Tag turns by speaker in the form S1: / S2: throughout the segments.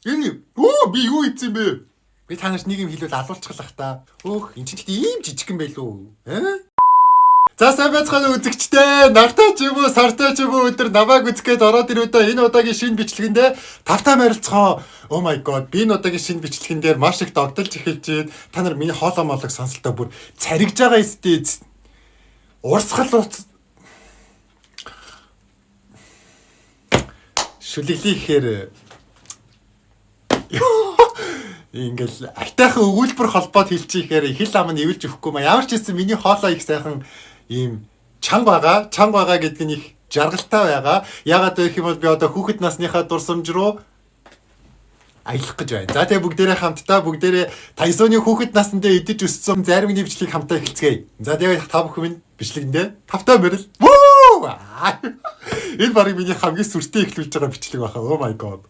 S1: Энэ өө би юу ийцэн бэ? Би та нарт нэг юм хэлвэл алуулчихлах та. Өөх, эн чинь гэхдээ ийм жижигхэн байлуу. Аа? За, сайн байцгаана, үзэгчдээ. Нартай ч юм уу, сартай ч юм уу өдөр намайг үзэх гээд ороод ирүүдээ. Энэ удаагийн шинэ бичлэгэндээ тавтай морилцгоо. Oh my god, би энэ удаагийн шинэ бичлэгэн дээр маш их догдолж эхэлж байна. Та нар миний хоолой молог сонсолтоо бүр царигж байгаа эстэй. Урсгал ууц шүлэглээ гэхээр ингээл айтайхан өгүүлбэр холбоод хэлчихээр хэл ам нь эвэлж өгөхгүй маа. Ямар ч хэлсэн, миний хоолой их сайхан ийм чанга байгаа. Чанга байгаа гэдэг нь их жаргалтай байгаа. Яагаад вэ гэх юм бол би одоо хүүхэд насныхаа дурсамж руу аялах гэж байна. За, тэгээ бүгдээрээ хамтдаа, бүгдээрээ Тайсоны хүүхэд насндаа идэж өссөн зайрмагны бичлэгийг хамтдаа эхэлцгээе. За, тэгээ та бүхэн минь бичлэгэндээ тавтай морил. Вүү! Энэ барыг миний хамгийн сүртэй эхлүүлж байгаа бичлэг байхаа. Oh my god.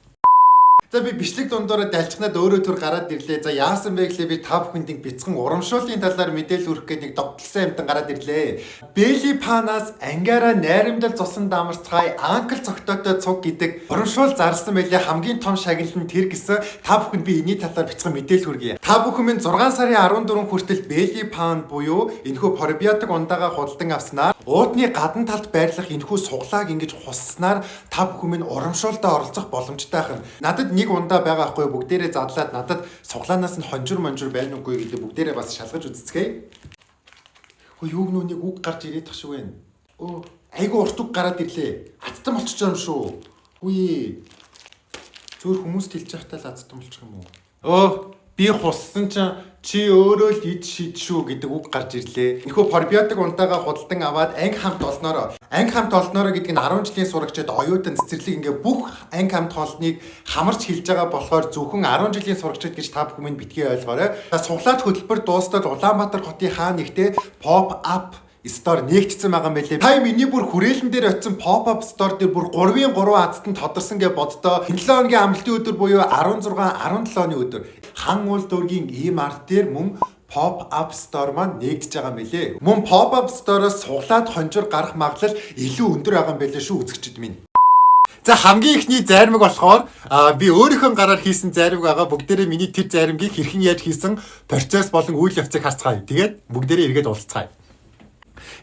S1: За, би бичлэг дундуура далчхнаад өөрөө төр гараад ирлээ. За, яасан бэ гэхлээр би та бүхэнд нэг бяцхан урамшууллын талаар мэдээлэл хүргэх гээд нэг догтлсон амтан гараад ирлээ. Бели Панаас ангиараа найрамдал цусан дамарцгаая, uncle цогтойтой цуг гэдэг урамшуул зарласан байлээ. Хамгийн том шагнал нь тэр гэсэн. Та бүхэнд би энэний талаар бяцхан мэдээлэл хүргье. Та бүхэн минь 6 сарын 14 хүртэл Бели Пан буюу энэхүү пробиотик ундаага худалдан авснаар, уудны гадна талд байрлах энэхүү суглааг ингэж хусснаар та бүхэн минь урамшуулдаа оролцох боломжтой байна. Надад нэг ундаа байгаа хгүй, бүгдээрээ задлаад надад суглаанаас нь хонжир монжир байна уугүй гэдэг бүгдээрээ бас шалгаж үзцгээе. Хөө, юуг нүү нэг үг гарч ирээд тах шиг байна. Өө, айгу урт үг гараад ирлээ. Азтан болчихж байгаа юм шүү. Үгүй. Зөөр хүмүүст хэлж байхдаа л азтан болчих юм уу? Өө, би хуссан чинь чи өөрөө л ид шид шүү гэдэг үг гарч ирлээ. Энэхүү пробиотик унтаагаа худалдан аваад анги хамт олноороо, анги хамт олноороо гэдэг нь 10 жилийн сурагчид, оюутан, цэцэрлэг, ингээ бүх анги хамт олныг хамарч хэлж байгаа болохоор зөвхөн 10 жилийн сурагчид гэж та бүхэн минь битгий ойлгоорой. Суглаад хөтөлбөр дуустал Улаанбаатар хотын хаа нэгтээ pop up store нээгдсэн байгаа юм байлээ. Та миний бүр хүрээлэн дээр очисон pop up store дээр бүр 3-ын 3 азтан тодорсон гэж боддоо. Энэ 7 хоногийн амралтын өдөр буюу 16 17 оны өдөр Хан уул дүүргийн ийм арт дээр мөн pop up store маань нээгдэж байгаа юм билээ. Мөн pop up store-оос суглаад хонжир гарах магадлал илүү өндөр байгаа юм билээ шүү, үзэгчид минь. За, хамгийн эхний зайрмаг болохоор би өөрийнхөө гараар хийсэн зайрмаг байгаа. Бүгдээрээ миний тэр зайрмагийг хэрхэн яаж хийсэн процесс болон үйл явцыг харцгаая. Тэгээд бүгдээрээ эргээд уулзцгаая.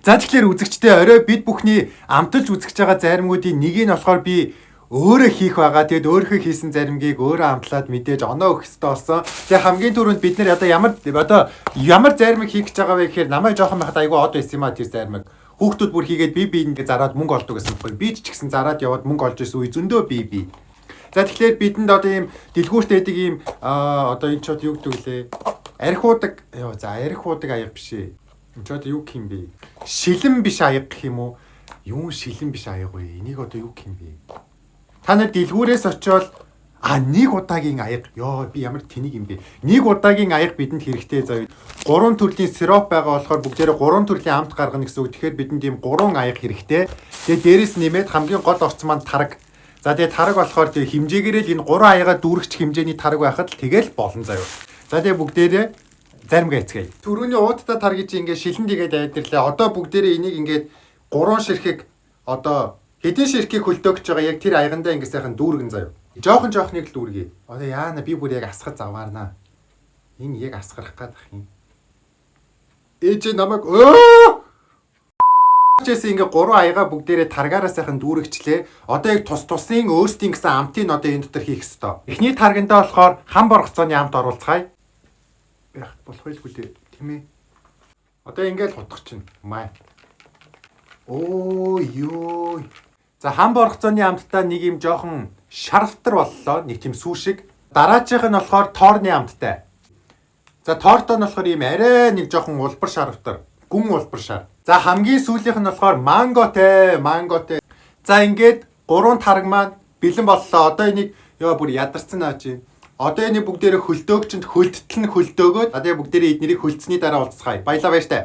S1: За, тэгэхээр үзэгчдээ, орой бид бүхний амталж үзэж байгаа зайрмагуудын нэг нь болохоор би өөрөө хийх байгаа. Тэгээд өөрийнхөө хийсэн заримгийг өөрөө амтлаад мэдээж оноо өгөх ёстой болсон. Тэгээд хамгийн түрүүнд бид нэр одоо ямар заримыг хийх гэж байгаа вэ гэхээр намайг жоохон байхад айгүй од байсан юм а тэр заримыг. Хүүхдүүд бүр хийгээд би би ингээ зараад мөнгө олдог гэсэн байхгүй. Би ч гэсэн зараад яваад мөнгө олж ирсэн үе зөндөө би би. За, тэгэхээр бидэнд одоо ийм дэлгүүрт байдаг ийм одоо энэ ч одоо юу гэдэг лээ? Архиудаг. Йоо, за, архиудаг аяга биш ээ. Энэ ч одоо юу гэх юм бэ? Шилэн биш аяга гэх юм уу? Юун шилэн биш аяга вэ? Энийг одоо юу гэх юм бэ? Та нар дэлгүүрээс очиод нэг удаагийн аяга. Йоо, би ямар тэнэг юм бэ? Нэг удаагийн аяга бидэнд хэрэгтэй заяа. Гурван төрлийн сироп байгаа болохоор бүгдээрээ гурван төрлийн амт гаргана гэсэн үг. Тэгэхээр бидэнд ийм гурван аяга хэрэгтэй. Тэгээ дээрэс нэмээд хамгийн гол орц маань тараг. За, тэгээ тараг болохоор тэгээ хэмжээгээрээ л энэ гурван аягаа дүүргэх хэмжээний тараг байхад л тэгэл болно заяа. За, тэгээ бүгдээрээ заримгаа эцгээе. Түрүүний уудтай таргийг чи ингээд шилэн дигээд аваад ирлээ. Одоо бүгдээрээ энийг ингээд гурван ширхэг, одоо хэдэн ширхгийг хөлдөөгч байгаа яг тэр аягандаа ингээд сайхан дүүргэн заяа. Жохон жоохныг л дүүргэе. Одоо яана, би бүр яг асгаж заваарнаа. Энэ яг асгарах гээд ах юм. Ээж намайг өө Чээс ингээ гурван аяга бүгдээрээ таргаараа сайхан дүүрэгчлээ. Одоо яг тус тусын өөрсдийн гэсэн амтыг одоо энэ дотор хийх ёстой. Эхний таргандаа болохоор хам боргоцооны амт оруулцгаая. Яг болох байлгүй дээ, тийм ээ. Одоо ингээл хутгах чинь. Май. Оо ёо. За, хам боргоцооны амттай нэг юм жоохон шарвтар боллоо. Нэг тийм сүү шиг. Дараачих нь болохоор тоорны амттай. За, тоортой нь болохоор ийм арай нэг жоохон улбар шарвтар. Гүн улбар шар. За, хамгийн сүүлийнх нь болохоор манготэй, манготэй. За, ингээд гурван тараг маань бэлэн боллоо. Одоо энийг, ёо, бүр ядарсан наа чи. Одоо энийг бүгдээрээ хөлдөөгчөнд хөлдтөл нь хөлдөөгөөд одоо бүгдээрээ эднэрийг хөлдсөний дараа уулзцгаая. Баялаа, баяртай.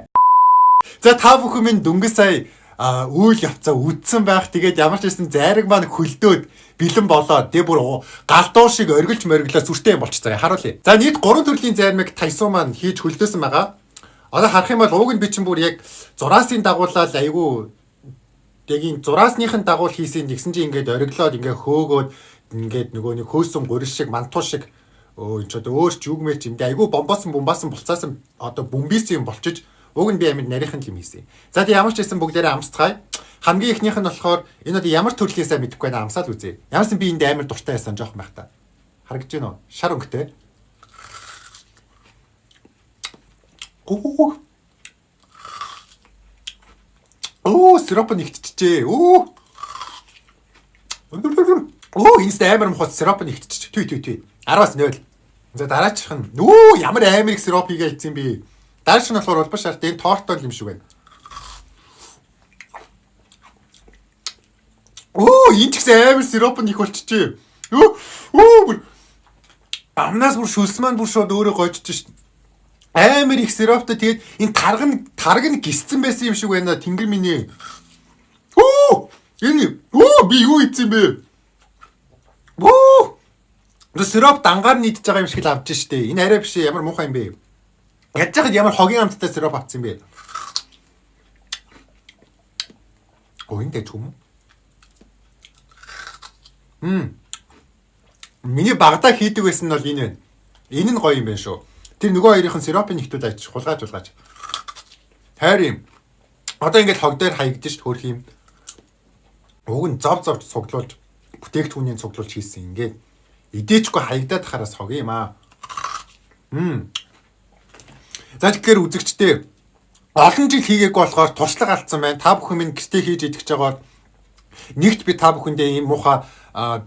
S1: За, та бүхэн минь дөнгөж сая үйл явцаа үдсэн байх. Тэгээд ямар ч байсан зайраг маань хөлдөөд бэлэн болоод тэгээ бүр галдуу шиг оргилж морглоо сүртэй юм болчих заяа. Харуулъя. За, нийт гурван төрлийн зайрмаг Тайсуу маань хийж хөлдөөсөн байгаа. Одоо харах юм бол ууг нь би чинь бүр яг зураасын дагуулаад айгүй яг энэ зураасныхын дагуул хийсэн, тэгсэн чинь ингээд ориглоод ингээд хөөгөөд Ингээд нөгөө нэг хөөсөн гурил шиг мантуу шиг өө энэ ч одоо өөр ч юг мэрч юм дээ. Айгүй бомбоосон бумбаасан булцаасан одоо бөмбийсэн юм болчиж уг нь би амир нарийнхан юм хийсэн. За тэг ямар ч байсан бүгдээрээ амсцгаая. Хамгийн эхнийх нь болохоор энэ одоо ямар төрлийн сайн мэдэхгүй байна, амсаал үзье. Ямарсан би энд амар дуртай байсан жоохон байх та. Харагдаж байна уу? Шар өнгөтэй. Гүгүг. Оо, сироп нэгтчихжээ. Оо. Оо, энэс амар мохот сироп нэгтчих. Түй түй түй. 10-аас 0. За дараачих нь нүү ямар амар их сироп хийгээ ийцэн би. Дараачих нь болохоор улбар шарт энэ тортол юм шиг байна. Оо, энэ ч гэсэн амар сироп нь их болчихжээ. Өө, өө бүр амнаас бүр шүлс маань бүр шууд өөрөө гойжиж шин. Амар их сироптой тэгээд энэ тараг нь гисцэн байсан юм шиг байна тэнгэр миний. Оо, энэ өө би юу ийцэн бэ? Оо! Сироп дангаар нийтж байгаа юм шиг л авч штэ. Энэ арай биш ямар муухай юм бэ? Ядж хахад ямар хогийн амттай сироп авсан юм бэ? Оо энэ дэж юм уу? Миний багадаа хийдэг байсан нь бол энэ байна. Энэ нь гоё юм байна шүү. Тэр нөгөө хоёрын нь сиропын нэгтүүд аж хулгайж хулгайж. Хайр юм. Одоо ингээд хог дээр хаягдсан шүү хөрх юм. Уг нь зов зовж цуглуулж бүтээгдэхүүнийг цуглуулж хийсэн. Ингээд идээчгүй хаягдаад хараас хог юм аа. За тэгэхээр үзэгчдээ олон жил хийгээгүй болохоор туршлага алдсан байна. Та бүхэн минь гэртээ хийж идэх гэж байгаа нэгт би та бүхэндээ ийм муухай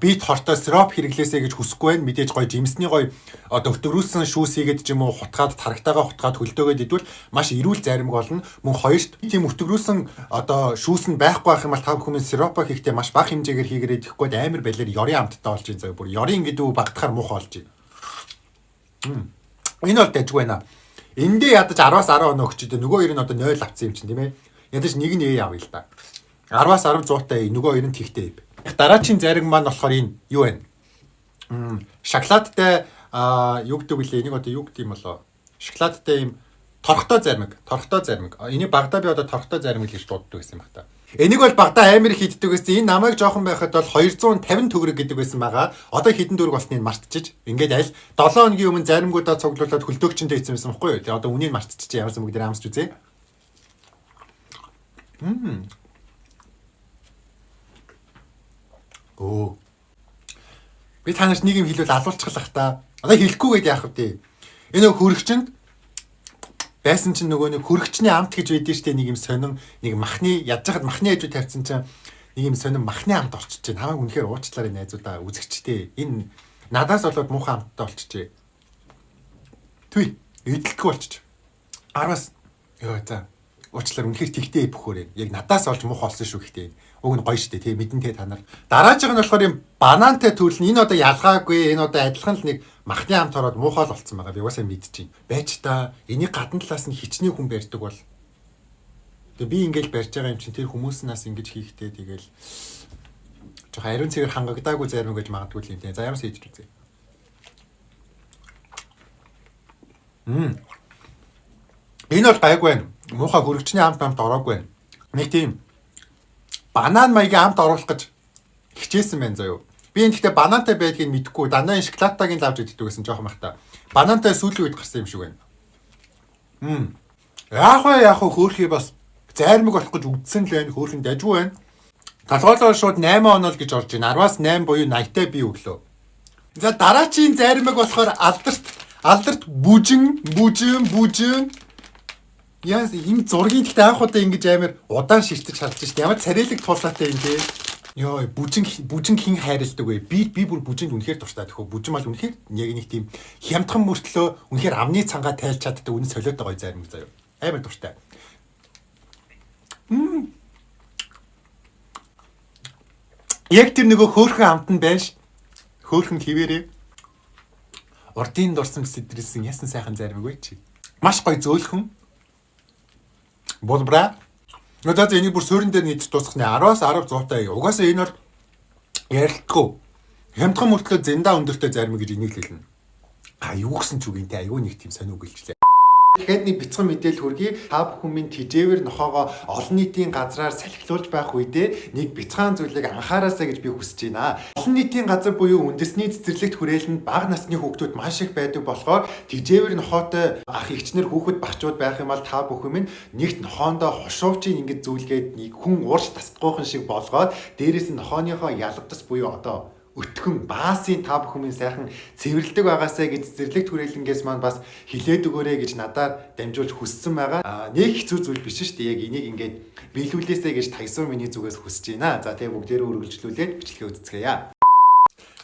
S1: бит хортой сироп хэрэглээсэй гэж хүсэхгүй байна. Мэдээж гоё жимсний гоё одоо өтгөрүүлсэн шүүс хийгээд ч юм уу хутгаад тарагтайгаа хутгаад хөлдөөгөөд идвэл маш эрүүл заримг болно. Мөн хоёрт тийм өтгөрүүлсэн одоо шүүс нь байхгүй байх юм бол та бүхэн сиропо хийхдээ маш бага хэмжээгээр хийгээрэй тэгэхгүй амар балиар ёрын амттай болж байна заяа. Бүр ёрын гэдэг үг багтахаар муухай болж байна. Энэ бол дажгүй байна. Эндээ ядаж 10-аас 10 оноо өгч идэв. Нөгөө хоёр нь одоо 0 авсан юм чинь тийм ээ. Ядаж нэг нь A авъя л да. 10-аас 10 100-тай нөгөө хоёр нь тэгтэй. Дараачийн зарим маань болохоор энэ юу вэ? Шоколадтай юу гэдэг вүлээ? Энийг одоо юу гэдэг юм болоо? Шоколадтай ийм торхтой заримг, торхтой заримг. Энийг багадаа би одоо торхтой заримг л гэж дууддаг байсан юм байна та. Энийг бол багадаа амар их иддэг байсан. Энэ намайг жоохон байхад бол 250 төгрөг гэдэг байсан байгаа. Одоо хэдэн төгрөг болсныг мартчих. Ингээд аль 7 хоногийн өмнө заримгуудаа цуглуулад хөлдөөгчөндөө ийцэн байсан байхгүй юу? Тэгээ одоо үнийг мартчих. Ямарсан бүгд амсч үзье. Өө. Би та нарт нэг юм хэлвэл алуулчихлах та. Одоо хэлэхгүйгээд яах вэ? Энэ хөрөгчөнд байсан чинь нөгөө нэг хөрөгчний амт гэж байдэн штэ нэг юм сонин нэг махны ядж хахад махны хажуу тавьсан чинь нэг юм сонин махны амт орчиж чинь хамаагүй үнэхээр уучлаарай найзуудаа үзэгчтэй. Энэ надаас болоод муухай амттай болчихжээ. Түй эдлэхгүй болчих. 10-аас ёо за уучлаар үнэхээр тэгтэй бөхөөрэй. Яг надаас олж муухай болсон шүү гэхдээ. Уг нь гоё штэ тий мэдэн тэ та нар. Дараачих нь болохоор юм банантай төрөл нь энэ одоо ялгаагүй энэ одоо адилхан л нэг махны амт ороод муухай л болцсон байгаа. Би угаасаа мэдчихээн. Байж та энийг гадна талаас нь хичнээн хүн барьдаг бол тэгээ би ингээл барьж байгаа юм чинь тэр хүмүүснаас ингэж хийхдээ тэгэл жоохон ариун цэвэр хангагдаагүй зарим гэж магадгүй юм тий. За ямарс хийж үзье. Энэ бол гайгүй байна. Муухай хөрөгчний амт ороогүй байна. Нэг тийм банан маягийн амт оруулах гэж хичээсэн байна заяо. Би энэ гэхдээ банантай байдгийг мэдэхгүй дандаа энэ шоколадтайг л авч иддэг гэсэн жоохон байх та. Банантай сүүлийн үед гарсан юм шиг байна. Яах вэ яах вэ хөөрхий бас зайрмаг болох гэж үдсэн л байна. Хөөрхөн дажгүй байна. Толгойлоо шууд 8 онол гэж орж байна. 10-аас 8 буюу 80-тай би өглөө. За дараачийн зайрмаг болохоор алдарт бүжин бүжин бүжин. Яас энэ зургийн гэхдээ анх удаа ингэж амар удаан ширтэж харж шít. Ямар царайлаг тулаатай юм те. Йой, бүжин хин хайрладаг вэ? Би бүр бүжинд үнэхээр дуртай төхөө. Бүжин бол үнэхээр яг нэг тийм хямдхан мөртлөө үнэхээр амны цангаа тайлж чаддаг үнэн солиотой гоё зайрмаг заяа. Амар дуртай. Яг тэр нөгөө хөөрхөн амт нь байш. Хөөрхөн хിവэрээ. Урдын дурсан сэдрэлсэн ясан сайхан зайрмаг вэ чи. Маш гоё зөөлхөн. Булбра. За энийг бүр суурин дээр нийтж дуусгах нэ 10-аас 10 100-тай. Угаасаа энэ бол ярилтгүй. Хямдхан мөртлөө зэнда өндөртэй зарим гэж энийг л хэлнэ. А юу гэсэн ч үг юм те аюу нэг тийм сонио үгэлжлээ. Дахиад нэг бяцхан мэдээлэл хүргэе. Та бүхэн минь тэжээвэр нохоогоо олон нийтийн газраар салхилуулж байх үедээ нэг бяцхан зүйлийг анхаараасай гэж би хүсэж байна. Олон нийтийн газар буюу үндэсний цэцэрлэгт хүрээлэнд бага насны хүүхдүүд маш их байдаг болохоор тэжээвэр нохоотой ах эгчнэр хүүхэд багчууд байх юм бол та бүхэн минь нэгт нохоондоо хушуувчийг ингэж зүйлгээд нэг хүн уурш тасдгүйхэн шиг болгоод дээрээс нь нохооныхоо ялгадас буюу одоо өтгөн баасын та бүхэн минь сайхан цэвэрлдэг байгаасай гэж цэцэрлэгт хүрээлэнгээс маань бас хилээд өгөөрэй гэж надаар дамжуулж хүссэн байгаа. Нэг хэцүү зүйл биш шүү дээ. Яг энийг ингээд биелүүлээсэй гэж Тайсон миний зүгээс хүсэж байна. За тэгээ бүгдээрээ үргэлжлүүлээд бичлэгээ үзцгээе.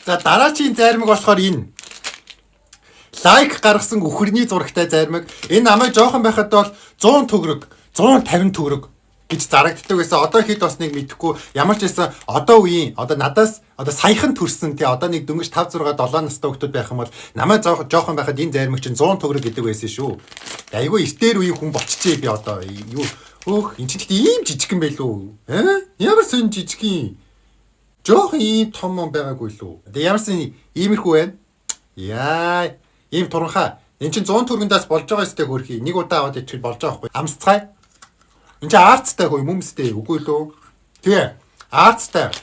S1: За дараачийн зайрмаг болохоор энэ лайк гаргасан үхэрний зурагтай зайрмаг. Энэ намайг жоохон байхад бол 100 төгрөг, 150 төгрөг гэж зарагддаг байсан. Одоо хэд болсныг мэдэхгүй. Ямар ч байсан одоо үеийн одоо надаас одоо саяхан төрсэн тий одоо нэг дөнгөж 5 6 7 настай хүмүүс байх юм бол намайг жоохон байхад энэ зайрмаг чинь 100 төгрөг гэдэг байсан шүү. Айгүй эртээр үеийн хүн болчихжээ би одоо. Юу өөх эн чинь гэхдээ ийм жижигхэн байлуу. Аа? Ямар сонь жижигхэн. Жоохон ийм том юм байгаагүй лүү. Тэгээ ямарсан иймэрхүү байна. Яа, ийм туранхаа. Эн чинь 100 төгрөгндөөс болж байгаа өстэй хөрхий. Нэг удаа аваад ичихэл болж байгаа байхгүй. Амсцгаая. Энд чинь арцтай хөө мөмстэй үгүй лүү. Тэгээ. Арцтай.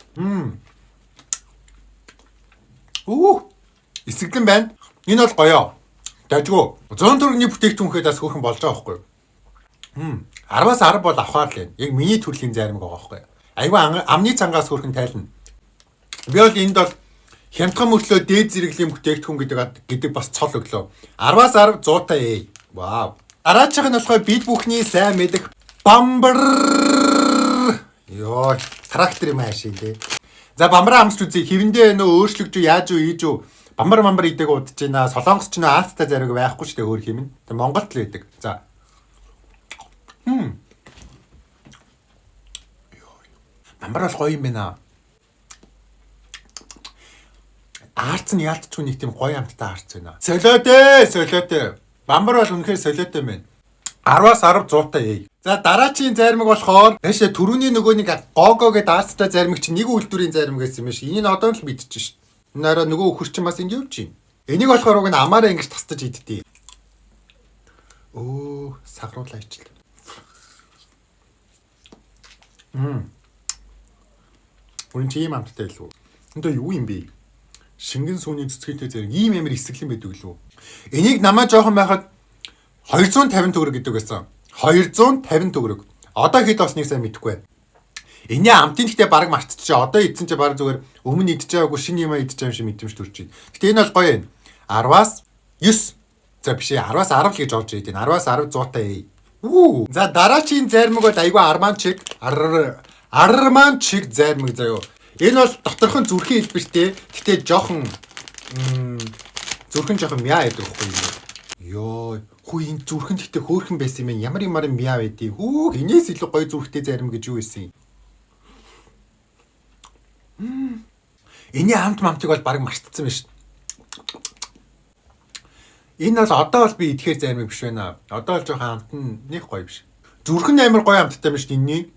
S1: Үу. Эсэглэн байна. Энэ бол гоё. Дажгүй. 100 төгрөгийн бүтээгдэхүүнхэд бас хөөрхөн болж байгаа байхгүй. 10-аас 10 бол авахар л байна. Яг миний төрлийн зайрмаг байгаа байхгүй. Айгүй амны цангаас хөөрхөн тайлна. Би бол энд бол хямдхан мөртлөө дээд зэрэглэлийн бүтээгдэхүүн гэдэг бас цол өглөө. 10-аас 10 100 та ээ. Вау. Дараачих нь болохоор бид бүхний сайн мэдэх бамбар. Йоо, трактор юм аашийн тий. За бамбараа амсч үзье. Хэвэндээ нөө өөрчлөгдөж яаж юу ийж юу бамбар мамбар идэг удаж байна. Солонгос ч нөө Аазтай зариг байхгүй ч дээ өөр юм. Тэг Монголд л байдаг. За. Бамбар бол гоё юм байна. Арц нь яалтчгүй нэг тийм гоё амттай арц байна. Солиотой, солиотой. Бамбар бол үнэхээр солиотой юм байна. 10-аас 10 100 та ээ. За дараачийн зайрмаг болохоор таашаа түрүүний нөгөө нэг гого гэдэг арцтай зайрмаг чинь нэг үйлдвэрийн зайрмаг гэсэн юм биш. Энийг одоо л мэдчихэж шít. Энэ арай нөгөө өхөр чинь бас ингэ явж байна. Энийг болохоор уг нь амаараа ингэж тастаж иддээ. Өө, сагруулаа ичл. Үнэн чи ийм амттай илүү. Энд юу юм бэ? Шингэн сүүний цэцгийтэй зэрэг ийм амар эсэглэн байдаг лүү. Энийг намаа жоохон байхад 250 төгрөг гэдэг байсан. 250 төгрөг. Одоо хэд болсныг сайн мэдэхгүй байна. Эний амтын гэхдээ бараг мартчихжээ. Одоо идсэн чи бараг зүгээр өмнө идэж байгаагүй шинэ юм идэж байгаа юм шиг мэдрэмж төрж байна. Гэтэ энэ бол гоё юм. 10-аас 9. За биш ээ 10-аас 10 л гэж орж ирээд байна. 10-аас 10 100 та ээ. Үү. За дараачийн зайрмаг бол айгүй арман чиг. Арман чиг зайрмаг заяо. Энэ бол доторхон зүрхийн хэлбэртэй. Гэтэ жоохон зүрхэн жоохон мяа гэдэг байхгүй юм. Йоо, хүү энэ зүрхэн гэхдээ хөөрхөн байсан юм байна. Ямар ямар мяа байдгийг. Хүүх, энэс илүү гоё зүрхтэй зарим гэж юу байсан юм. Эний амт мамтыг бол баг мартцсан байна шүү. Энэ бол одоо бол би идэхээр зарим биш байна. Одоо бол жоохон амт нь нэг гоё биш. Зүрхэн амар гоё амттай юм шүү энэний.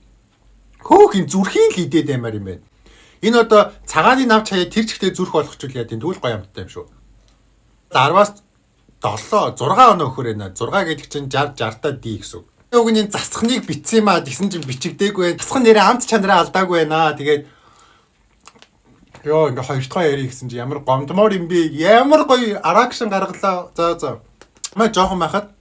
S1: Хөөх энэ зүрхийн л идэд амар юм байна. Энэ одоо цагааны нав чаяа тэр чигтээ зүрх болгочвол яа тийм тэгвэл гоё амттай юм шүү. 10-аас 7 6 оноо өхөр байна. 6 гэдэг чинь 60 60 та D гэсэн үг. Уг нь энэ засхныг битсэн юм аа тэгсэн чинь бичигдээгүй. Засхан нэрээ амт чанараа алдаагүй байна. Тэгээд ёо ингээ хоёр дахь ярих гэсэн чинь ямар гомдмоор юм бэ? Ямар гоё аракшн гаргалаа. За за. Маа жоохон байхад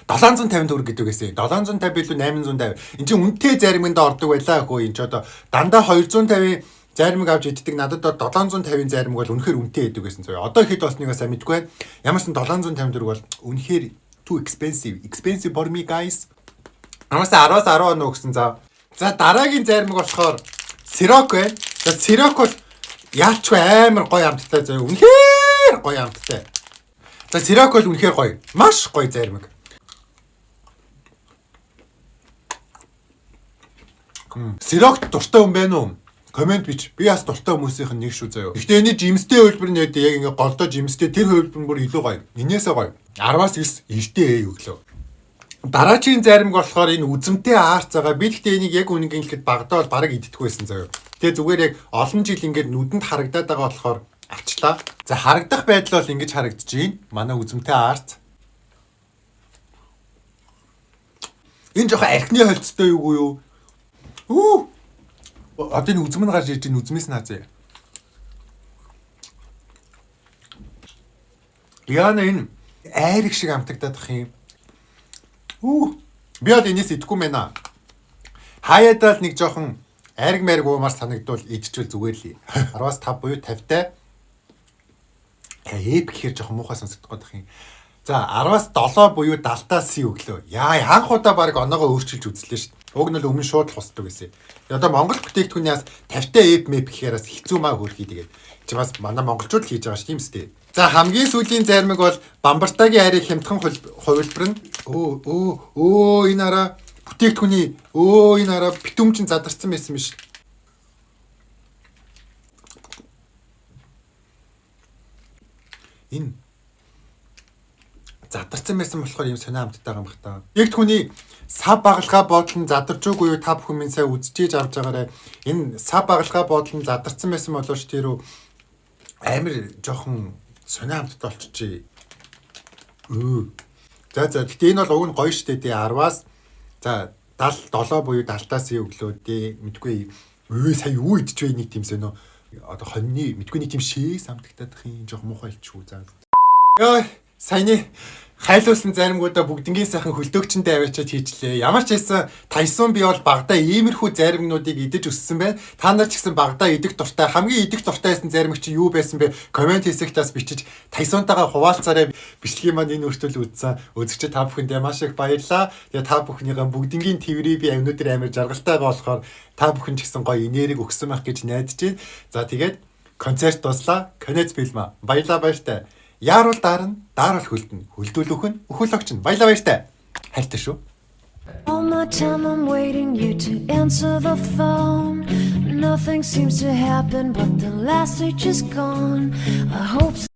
S1: 750 төгрөг гэдэг байсан. 750 билүү 850. Энд чинь үнэтэй заримганд ордог байлаа хөө. Энд ч одоо дандаа 250-ын заримг авч иддэг. Надад 750-ын заримг бол үнэхээр үнэтэй байдаг байсан зөө. Одоо хэд болсныг сайн мэдэхгүй байна. Ямар ч 750 төгрөг бол үнэхээр too expensive. Expensive for me guys. Намаас 10-аас 10 оноо өгсөн за. За дараагийн заримг болохоор сирок байна. За сирок бол яалчгүй амар гоё амттай зөө. Үнэхээр гоё амттай. За сирок бол үнэхээр гоё. Маш гоё заримг. Сирокт дуртай хүн байна уу? Коммент бич. Би бас дуртай хүмүүсийнх нь нэг шүү заяа. Гэхдээ энэ жимстэй хувилбар нь яг ингээ голдоо жимстэй тэр хувилбар нь бүр илүү гоё. Энээсээ гоё. 10-аас 9 эртээ ээ өглөө. Дараачийн заримг болохоор энэ үзэмтэй аарц байгаа. Би гэхдээ энийг яг үнэнгийн хэлэхэд багадаа бол бараг иддэггүй байсан заяа. Тэгээ зүгээр яг олон жил ингээд нүдэнд харагдаад байгаа болохоор авчлаа. За харагдах байдал бол ингэж харагдаж байна. Манай үзэмтэй аарц. Энэ жоохон архины холцтой юу юу? Үу. Одоо энэ үзэм нь гарч ирж энэ үзмээс наазъя. Яна энэ айраг шиг амтагдаад ах юм. Үу. Би бол энэс идэхгүй мэнэ. Хаяадаа л нэг жоохон айраг мэрэг уумар санагдвал идчихвэл зүгээр л. 10-аас 5 буюу 50-тай. Эп гэхээр жоохон муухай сонсогдох гэдэг юм. За 10-аас 7 буюу 70-таас C өглөө. Яа, анх удаа баг оноогоо өөрчилж үзлээ шүү дээ. Уг нь л өмнө шууд л хусдаг байсан. Одоо Монгол бүтээгдэхүүнээс 50-тай эп мэп гэхээр бас хэцүү маа хөөрхий тэгээд. Чи бас манай монголчууд л хийж байгаа шүү тийм үстэй. За хамгийн сүүлийн зармиг бол Бамбартагийн хайрыг хямдхан хувилбар нь өө өө өө энэ араа бүтээгдэхүүний өө энэ араа битүүм чин задарсан байсан биш. Энэ задарсан байсан болохоор ийм сонио амттай байгаа юм бах та. Бүтээгдэхүүний сав багалгаа боодол нь задарч үгүй юу та бүхэн минь сайн үзчихээж авч байгаарай. Энэ сав багалгаа боодол нь задарсан байсан боловч тэр үү амар жоохон сонио амттай болчихжээ. Өө. За за гэтээ энэ бол уг нь гоё штэ тий 10-аас за 77 буюу 70-аас өглөө тий мэдгүй өө сая юу идчихвэ нэг тийм сонио одоо хоньны мэдгүй нэг тийм шээс амтагтаад их юм жоохон муухай илчгүй за. Йой саяны хайлуулсан заримгуудаа бүгднгийн сайхан хөлдөөгчөндөө аваачаад хийчлээ. Ямар ч байсан Тайсон би бол багадаа иймэрхүү заримгнуудыг идэж өссөн байна. Та нар ч гэсэн багадаа идэх дуртай, хамгийн идэх дуртай байсан заримг чи юу байсан бэ? Коммент хэсэгт бас бичиж Тайсонтойгоо хуваалцаарай. Бичлэгийн маань энэ хүртэл үзсэн үзэгчид та бүхэндээ маш их баярлалаа. Тэгээ та бүхнийгээ бүгднгийн тврийг би өнөөдөр амар жаргалтай байгаа болохоор та бүхэн ч гэсэн гоё энерги өгсөн байх гэж найдаж байна. За тэгээд концерт дуслаа. Конец фильма. Баярлалаа баяртай. Яарвал даарна, даарвал хөлдөнө. Хөлдөл өхөн, өхөл огч нь. Баярлалаа баяртай. Хайртай шүү.
S2: All my time I'm waiting you to answer the phone. Nothing seems to happen, but the last stage is gone. A